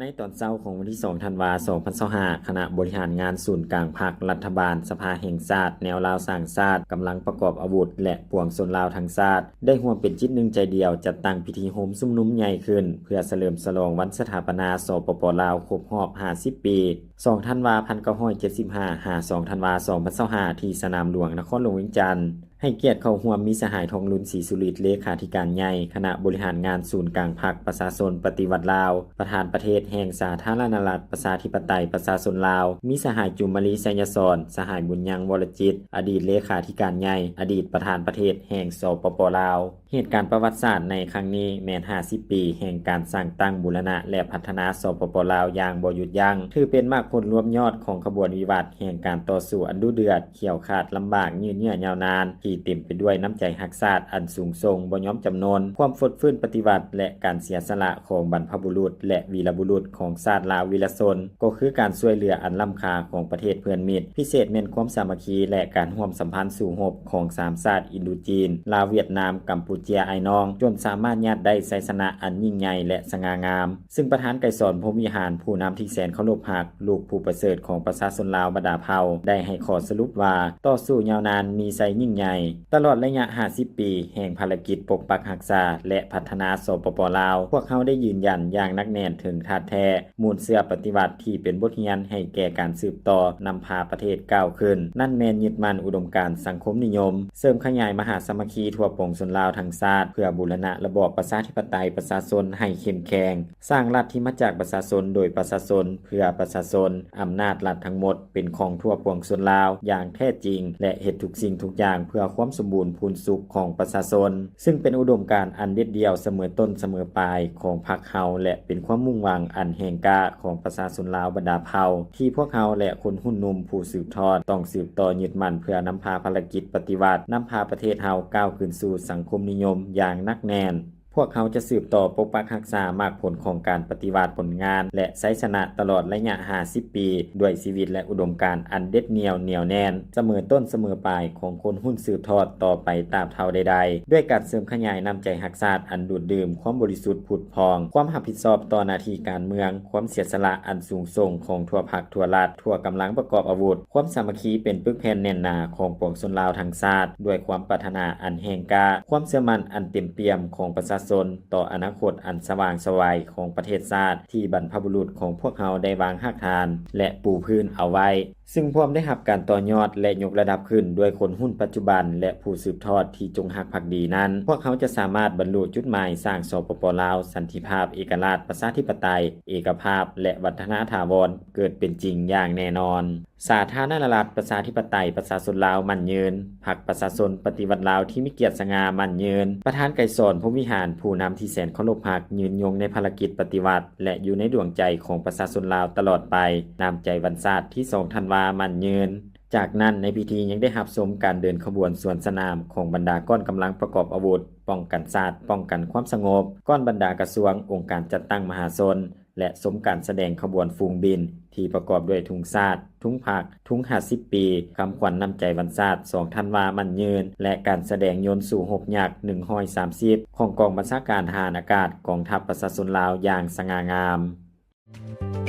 ໃນຕອນເຊົ້າຂອງວັນທີສອງ ທັນວາ ສອງພັນຊາວຫ້າ ຄະນະບໍລິຫານງານສູນກາງພັກ, ລັດຖະບານ, ສະພາແຫ່ງຊາດ, ແນວລາວສ້າງຊາດ, ກຳລັງປະກອບອາວຸດ ແລະ ປວງຊົນລາວທັງຊາດ ໄດ້ຮ່ວມເປັນຈິດໜຶ່ງໃຈດຽວ ຈັດຕັ້ງພິທີໂຮມຊຸມນຸມໃຫຍ່ຂຶ້ນ ເພື່ອສະເຫຼີມສະຫຼອງວັນສະຖາປະນາ ສປປ ລາວ ຄົບຮອບ ຫ້າສິບ ປີ, ສອງ ທັນວາ ພັນເກົ້າຮ້ອຍເຈັດສິບຫ້າ ຫາ ສອງ ທັນວາ ສອງພັນຊາວຫ້າ ທີ່ສະໜາມຫຼວງ ນະຄອນຫຼວງວຽງຈັນ. ໃຫ້ກຽດເຂົ້າຮ່ວມມີສະຫາຍ ທອງລຸນ ສີສຸລິດ ເລຂາທິການໃຫຍ່ຄະນະບໍລິຫານງານສູນກາງພັກປະຊາຊົນປະຕິວັດລາວ, ປະທານປະເທດແຫ່ງສາທາລະນະລັດ ປະຊາທິປະໄຕ ປະຊາຊົນລາວ, ມີສະຫາຍ ຈູມມາລີ ໄຊຍະສອນ, ສະຫາຍ ບຸນຍັງ ວໍລະຈິດ, ອະດີດເລຂາທິການໃຫຍ່, ອະດີດປະທານປະເທດແຫ່ງ ສປປ ລາວ. ເຫດການປະຫວັດສາດໃນຄັ້ງນີ້ແມ່ນ ຫ້າສິບ ປີແຫ່ງການສ້າງຕັ້ງ, ບູລະນະ ແລະ ພັດທະນາ ສປປ ລາວ ຢ່າງບໍ່ຢຸດຢັ້ງ, ຖືເປັນໝາກຜົນລວມຍອດຂອງຂະບວນວິວັດແຫ່ງການຕໍ່ສູ້ອັນດຸເດືອດ, ຂຽວຂາດ, ລຳບາກ, ຍືດເຍື້ອຍາວນານ, ທີ່ເຕັມໄປດ້ວຍນ້ຳໃຈຮັກຊາດອັນສູງສົ່ງບໍ່ຍອມຈຳນົນ, ຄວາມຟົດຟື້ນປະຕິວັດ ແລະ ການເສຍສະຫຼະຂອງບັນພະບຸລຸດ ແລະ ວີລະບຸລຸດຂອງຊາດລາວວິລະຊົນ, ກໍຄືການຊ່ວຍເຫຼືອອັນລ້ຳຄ່າຂອງປະເທດເພື່ອນມິດ, ພິເສດແມ່ນຄວາມສາມັກຄີ ແລະ ການຮ່ວມສຳພັນສູ້ຮົບຂອງສາມຊາດອິນໂດຈີນ, ລາວ, ຫວຽດນາມ, ກຳປູເຈຍ, ອ້າຍນ້ອງ, ຈົນສາມາດຍາດໄດ້ໄຊຊະນະອັນຍິ່ງໃຫຍ່ ແລະ ສະຫງ່າງາມ. ຊຶ່ງປະທານໄກສອນ ພົມວິຫານ, ຜູ້ນຳທີ່ແສນເຄົາລົບຮັກ, ລູກຜູ້ປະເສີດຂອງປະຊາຊົນລາວບັນດາເຜົ່າ, ໄດ້ໃຫ້ຂໍ້ສະຫຼຸບວ່າ ຕໍ່ສູ້ຍາວນານ, ມີໄຊຍິ່ງໃຫຍ່. ຕະຫຼອດໄລຍະ ຫ້າສິບ ປີແຫ່ງພາລະກິດປົກປັກຮັກສາ ແລະ ພັດທະນາ ສປປ ລາວ, ພວກເຮົາໄດ້ຢືນຢັນຢ່າງໜັກແໜ້ນເຖິງທາດແທ້, ມູນເຊື້ອປະຕິວັດທີ່ເປັນບົດຮຽນໃຫ້ແກ່ການສືບຕໍ່ນຳພາປະເທດກ້າວຂຶ້ນ, ນັ້ນແມ່ນຍຶດໝັ້ນອຸດົມການສັງຄົມນິຍົມ, ເສີມຂະຫຍາຍມະຫາສາມັກຄີທົ່ວປວງຊົນລາວທັງຊາດ ເພື່ອບູລະນະລະບອບປະຊາທິປະໄຕປະຊາຊົນໃຫ້ເຂັ້ມແຂງ, ສ້າງລັດທີ່ມາຈາກປະຊາຊົນ ໂດຍປະຊາຊົນ ເພື່ອປະຊາຊົນ, ອຳນາດລັດທັງໝົດເປັນຂອງທົ່ວປວງຊົນລາວຢ່າງແທ້ຈິງ ແລະ ເຮັດທຸກສິ່ງທຸກຢ່າງເພື່ອຄວາມສົມບູນພູນສຸກຂອງປະຊາຊົນ, ຊຶ່ງເປັນອຸດົມການອັນເດັດດ່ຽວສະເໝີຕົ້ນສະເໝີປາຍຂອງພັກເຮົາ ແລະ ເປັນຄວາມມຸ່ງຫວັງອັນແຮງກ້າຂອງປະຊາຊົນລາວບັນດາເຜົ່າ ທີ່ພວກເຮົາ ແລະ ຄົນຮຸ່ນໜຸ່ມຜູ້ສືບທອດ ຕ້ອງສືບຕໍ່ຍຶດໝັ້ນເພື່ອນຳພາພາລະກິດປະຕິວັດ, ນຳພາປະເທດເຮົາກ້າວຂຶ້ນສູ່ສັງຄົມນິຍົມຢ່າງໜັກແໜ້ນ. ພວກເຮົາຈະສືບຕໍ່ປົກປັກຮັກສາໝາກຜົນຂອງການປະຕິວັດ, ຜົນງານ ແລະ ໄຊຊະນະຕະຫຼອດໄລຍະ ຫ້າສິບ ປີ ດ້ວຍຊີວິດ ແລະ ອຸດົມການອັນເດັດດ່ຽວໜຽວແໜ້ນ, ສະເໝີຕົ້ນສະເໝີປາຍຂອງຄົນຮຸ່ນສືບທອດຕໍ່ໄປຕາບເທົ່າໃດໆ, ດ້ວຍການເສີມຂະຫຍາຍນ້ຳໃຈຮັກຊາດອັນດູດດື່ມຄວາມບໍລິສຸດຜຸດຜ່ອງ, ຄວາມຮັບຜິດຊອບຕໍ່ໜ້າທີ່ການເມືອງ, ຄວາມເສຍສະຫຼະອັນສູງສົ່ງຂອງທົ່ວພັກທົ່ວລັດ, ທົ່ວກຳລັງປະກອບອາວຸດ, ຄວາມສາມັກຄີເປັນປຶກແຜ່ນແໜ້ນໜາຂອງປວງຊົນລາວທັງຊາດ, ດ້ວຍຄວາມປາດຖະໜາອັນແຮງກ້າ, ຄວາມເຊື່ອໝັ້ນອັນເຕັມປ່ຽມຂອງປະຊາຊົນຕໍ່ອະນາຄົດອັນສະຫວ່າງໄສຂອງປະເທດຊາດ ທີ່ບັນພະບຸລຸດຂອງພວກເຮົາໄດ້ວາງຮາກຖານ ແລະ ປູພື້ນເອົາໄວ້, ຊຶ່ງພວມໄດ້ຮັບການຕໍ່ຍອດ ແລະ ຍົກລະດັບຂຶ້ນດ້ວຍຄົນຮຸ່ນປັດຈຸບັນ ແລະ ຜູ້ສືບທອດທີ່ຈົງຮັກພັກດີນັ້ນ, ພວກເຮົາຈະສາມາດບັນລຸຈຸດໝາຍສ້າງ ສປປ ລາວ ສັນຕິພາບ, ເອກະລາດ, ປະຊາທິປະໄຕ, ເອກະພາບ ແລະ ວັດທະນາຖາວອນເກີດເປັນຈິງຢ່າງແນ່ນອນ. ສາທາລະນະລັດ ປະຊາທິປະໄຕ ປະຊາຊົນລາວໝັ້ນຍືນ, ພັກປະຊາຊົນປະຕິວັດລາວທີ່ມີກຽດສະຫງ່າໝັ້ນຍືນ. ປະທານໄກສອນ ພົມວິຫານ, ຜູ້ນຳທີ່ແສນເຄົາລົບຮັກ, ຍືນຍົງໃນພາລະກິດປະຕິວັດ ແລະ ຢູ່ໃນດວງໃຈຂອງປະຊາຊົນລາວຕະຫຼອດໄປ. ນ້ຳໃຈວັນຊາດທີສອງ ທັນວາ ໝັ້ນຍືນ. ຈາກນັ້ນ, ໃນພິທີຍັງໄດ້ຮັບຊົມການເດີນຂະບວນສວນສະໜາມຂອງບັນດາກ້ອນກຳລັງປະກອບອາວຸດ, ປ້ອງກັນຊາດ, ປ້ອງກັນຄວາມສະຫງົບ, ກ້ອນບັນດາກະຊວງ, ອົງການຈັດຕັ້ງມະຫາຊົນ ແລະ ຊົມການສະແດງຂະບວນຝູງບິນທີ່ປະກອບດ້ວຍທຸງຊາດ, ທຸງພັກ, ທຸງຫ້າສິບປີ, ຄຳຂວັນນ້ຳໃຈວັນຊາດ ສອງ ທັນວາ ໝັ້ນຍືນ ແລະ ການສະແດງຍົນສູ້ຮົບຍັກ ໜຶ່ງຮ້ອຍສາມສິບ ຂອງກອງບັນຊາການທະຫານອາກາດ ກອງທັບປະຊາຊົນລາວຢ່າງສະຫງ່າງາມ.